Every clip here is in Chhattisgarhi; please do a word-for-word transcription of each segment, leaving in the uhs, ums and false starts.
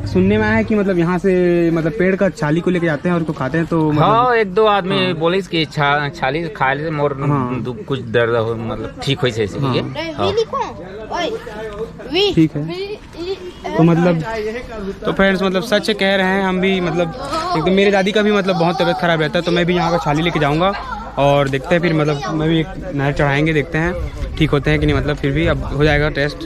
सुनने में आया है कि मतलब यहाँ से मतलब पेड़ का छाली को लेके जाते हैं और उसको खाते हैं, तो मतलब हाँ, एक दो आदमी हाँ। बोलिस कि छा-, छाली खाए ले मोर हाँ। दु-, कुछ दर्द हो, मतलब ठीक होइस ऐसे हाँ। कहिके। हाँ। ठीक है। तो मतलब, तो फ्रेंड्स, मतलब सच कह रहे हैं हम भी, मतलब एकदम मेरे दादी का भी मतलब बहुत तबीयत खराब रहता है, तो मैं भी यहाँ का छाली लेके जाऊँगा और देखते हैं फिर, मतलब मैं भी एक नहर चढ़ाएंगे, देखते हैं ठीक होते हैं कि नहीं, मतलब फिर भी अब हो जाएगा टेस्ट।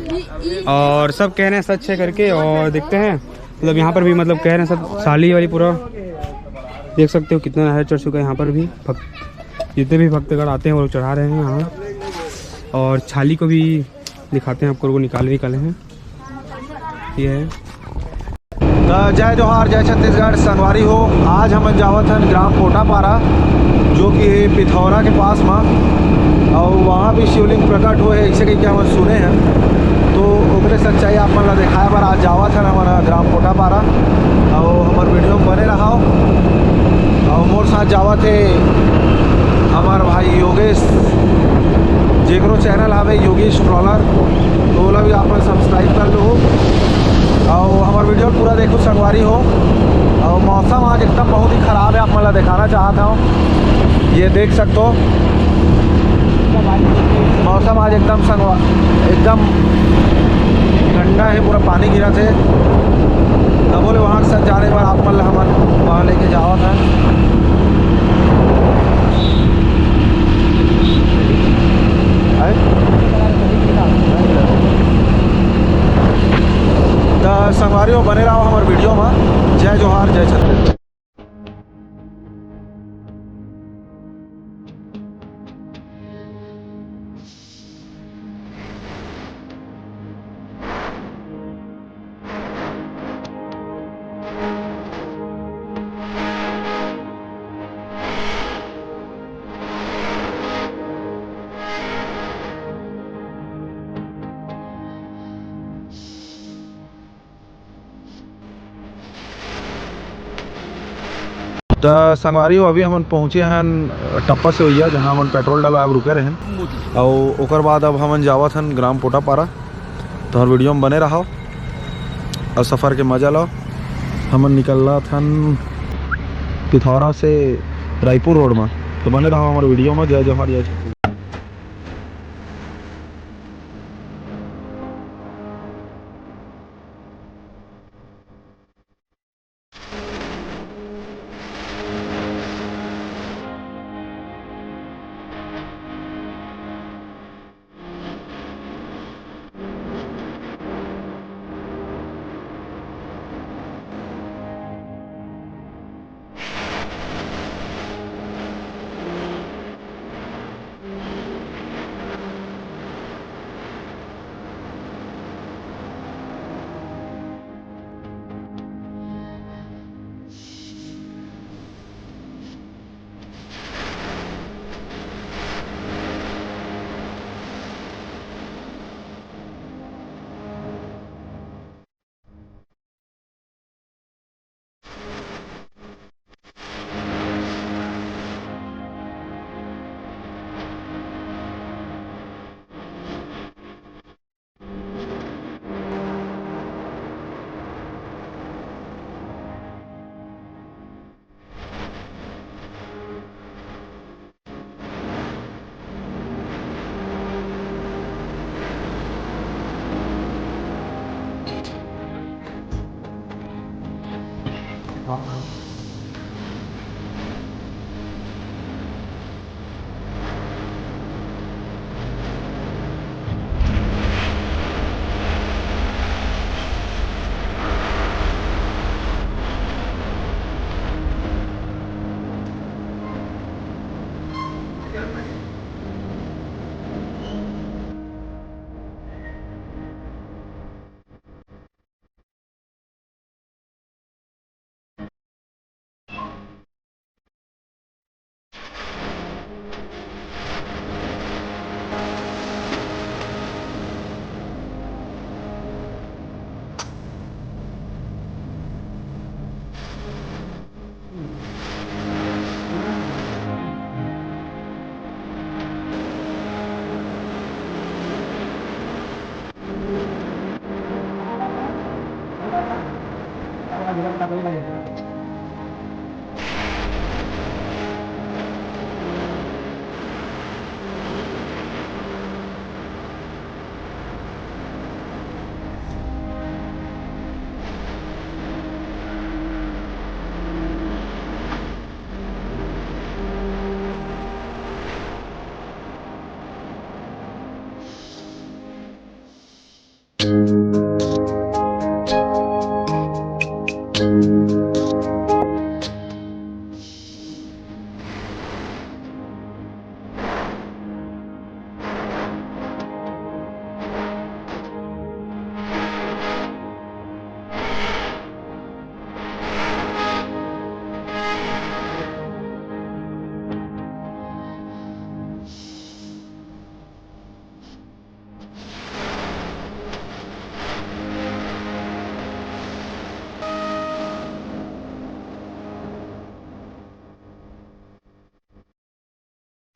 और सब कह रहे हैं सच है करके, और देखते हैं, मतलब यहाँ पर भी मतलब कह रहे हैं सब छाली वाली पूरा देख सकते हो कितना नहर चढ़ चुका है। यहाँ पर भी भक्त, जितने भी भक्तगण आते हैं वो लोग चढ़ा रहे हैं यहाँ, और छाली को भी दिखाते हैं आपको, वो निकाले निकाले हैं। ये है। त जय जोहार, जय छत्तीसगढ़ संगवारी हो। आज हमन जावत हन ग्राम पोटापारा, जो कि हे पिथौरा के पास मा, और वहाँ भी शिवलिंग प्रकट हुए हे, ऐसे कहिके हमन सुने हैं। तो ओकरे सच्चाई आप मन ला दिखाए बर आज जावत हन हमन ग्राम पोटापारा, और हमर वीडियो में बने रहो। और मोर साथ जावत हे हमर भाई योगेश, जेकरो चैनल हवे योगेश ट्रॉलर, तो ओला भी आप मन सब्सक्राइब कर लो। और हमर वीडियो पूरा देखो संगवारी हो। और मौसम आज एकदम बहुत ही खराब है, आप मन ला दिखाना चाहत हूँ, ये देख सकते हो मौसम आज एकदम संगवा-, एकदम ठंडा है, पूरा पानी गिरा थे। तबो ले वहाँ के साथ जाने पर आप मन ला हमन वहाँ लेके जावत है। है? त संगवारी हो, बने रहो हमर वीडियो में। जय जोहार, जय छत्तीसगढ़। त संगवारी हो, अभी हमन पहुँचे हन टप्पा सेवैया, जहाँ हमन पेट्रोल डलवाए बर रुके रहेन, अउ ओकर बाद अब हमन जावत हन ग्राम पोटापारा। तो हर वीडियो में बने रहो और सफ़र के मजा लो। हमन निकलत हन पिथौरा से रायपुर रोड में, तो बने रहो हमारे वीडियो में। जय जोहार, जय छत्तीसगढ़।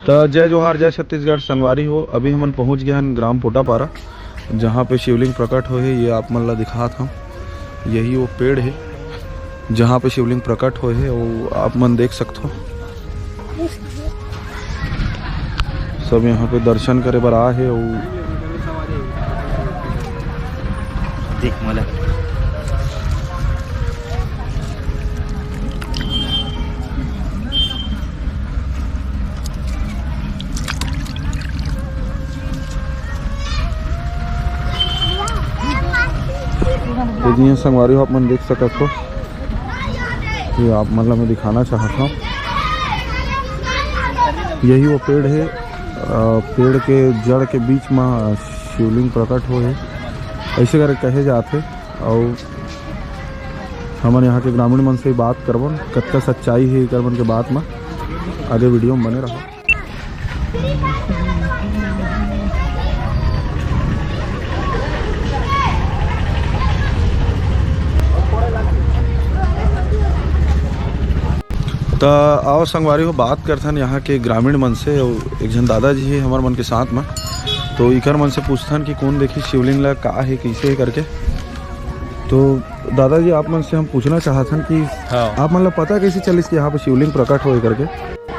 त जय जोहार, जय छत्तीसगढ़ संगवारी हो। अभी हमन पहुंच गए हन ग्राम पोटापारा, जहां पे शिवलिंग प्रकट होए हे। ये आप मन ला दिखात हंव, यही वो पेड़ हे जहां पे शिवलिंग प्रकट होए हे, वो आप मन देख सकथो। सब यहाँ पे दर्शन करे बर आए हे। अउ देख मोला। तो जी, संगवारी हो, आप मन देख सकत हो, ये आप मन ला मैं दिखाना चाहत हंव, यही वो पेड़ हे। अ, पेड़ के जड़ के बीच म शिवलिंग प्रकट होए हे, ऐसे करके कहे जात हे। अउ हमन यहाँ के ग्रामीण मन से बात करबन, कतका सच्चाई हे एकर मन के बात म। आगे वीडियो में बने रहो। त आओ संगवारी हो, बात करथन यहाँ के ग्रामीण मन से। अउ एक झन दादाजी हे हमर मन के साथ में, तो इकर मन से पूछथन कि कोन देखी शिवलिंग ला, का हे, कइसे हे करके। तो दादाजी, आप मन से हम पूछना चाहत हन कि हाँ। आप मन ला पता कइसे चलिस कि यहाँ पे शिवलिंग प्रकट होए करके?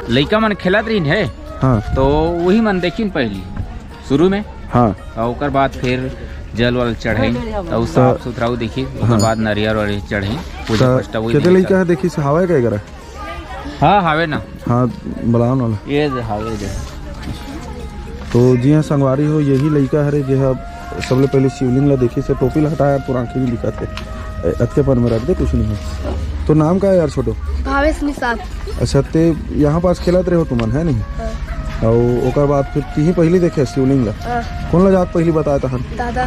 लइका मन खेलत रहिन हे, हाँ। तो वही मन देखिन पहली शुरू में। हाँ। और ओकर बाद फिर जल वल चढ़ाइन, तो हाँ। साफ सुथरा वो देखिन, ओकर हाँ। बाद नारियल वारियल चढ़ाइन, पूजा तो पाठ वही कते दिन लइका चढ़ाइन। हे देखिस, हवय का एकरा? हाँ, हावे ना। हाँ, बुलाओ ना। ये जे हावे जे। तो जी हाँ, संगवारी हो, यही लइका हरे, जे ह सबले पहले शिवलिंग ला देखिस हे। टोपी ला हटा यार, तोर आँखी भी दिखत हे। ए, अतके पन में रख दे, कुछ नहीं हे। तो नाम का हे यार, छोटो? भावेश निषाद। अच्छा, ते यहाँ पास खेलत रहे हो तुमन, है नहीं? हाँ। अउ ओकर बाद फिर तिही पहली देखे शिवलिंग ला? हाँ। कोन ला जाके पहली बताए तहन? दादा।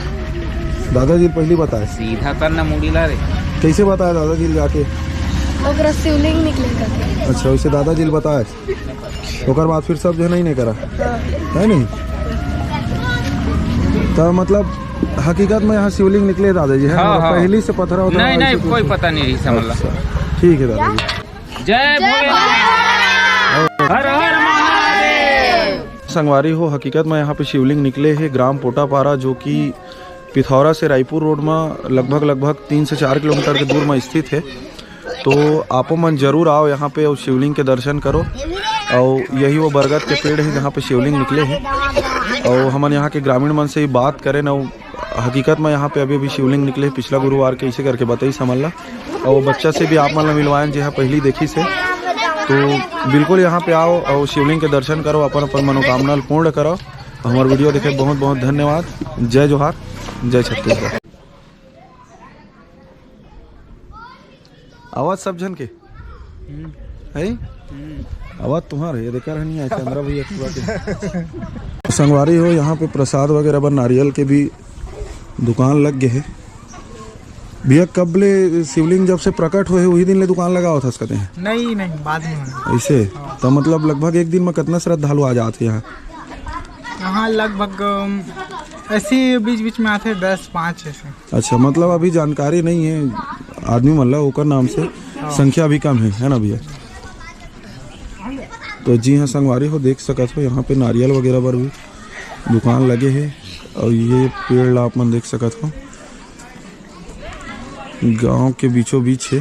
दादाजी पहली बताए? सीधा कर ना मुड़ी ला रे। कैसे बताए दादाजी जाके? ओकरा शिवलिंग निकले करके। अच्छा, वैसे दादाजी बताए? ओकर बाद फिर सब जो है नहीं, नहीं करा? हाँ। है नहीं? तो मतलब हकीकत में यहाँ शिवलिंग निकले दादाजी, है ना? हाँ, मतलब हाँ। पहली से पथरा उथरा नहीं, ऐसे नहीं, कुछ कोई नहीं? पता नहीं रही, समझ ला। अच्छा, ठीक है दादाजी। जय भोलेनाथ। हर हर महादेव। संगवारी हो, हकीकत में यहाँ पे शिवलिंग निकले हे ग्राम पोटापारा, जो कि पिथौरा से रायपुर रोड में लगभग, लगभग तीन से चार किलोमीटर के दूर में स्थित हे। तो आपो मन जरूर आओ यहाँ पे अउ शिवलिंग के दर्शन करो। अउ यही वो बरगद के पेड़ हे जहाँ पे शिवलिंग निकले हे। अउ हमन यहाँ के ग्रामीण मन से ही बात करेन अउ हकीकत में यहाँ पे अभी अभी शिवलिंग निकले हे, पिछला गुरुवार के, इसे करके बताइस हमन ला। अउ बच्चा से भी आप मन ला मिलवाएन, जे हा पहली देखिस हे। तो बिल्कुल यहाँ पे आओ अउ शिवलिंग के दर्शन करो, अपन अपन मनोकामना ल पूर्ण करो। हमार वीडियो देखे बहुत बहुत धन्यवाद। जय जोहार, जय छत्तीसगढ़। आवाज सब झन के है? आवाज तुम्हारे, ये देख रहा नहीं है, चंद्रा भैया पूरा के। संगवारी हो, यहाँ पे प्रसाद वगैरह बर नारियल के भी दुकान लग गए है। भैया, कब ले शिवलिंग जब से प्रकट हुए है, वही दिन ले दुकान लगावत हस कते हैं? नहीं, नहीं, बाद में होना। ऐसे? हाँ। तो मतलब लगभग एक दिन में कितना श्रद्धालु आ जाते हैं यहाँ? यहाँ लगभग, अम, ऐसे बीच बीच में आते हैं, दस, पाँच ऐसे। अच्छा, मतलब अभी जानकारी नहीं है आदमी मन ला ओकर नाम से, हाँ। संख्या भी कम है, है ना भैया? तो जी हाँ संगवारी हो, देख सकत हो यहाँ पे नारियल वगैरह बर भी दुकान लगे है। और ये पेड़ ला आप मन देख सकत हो। गांव के बीचों बीच हे।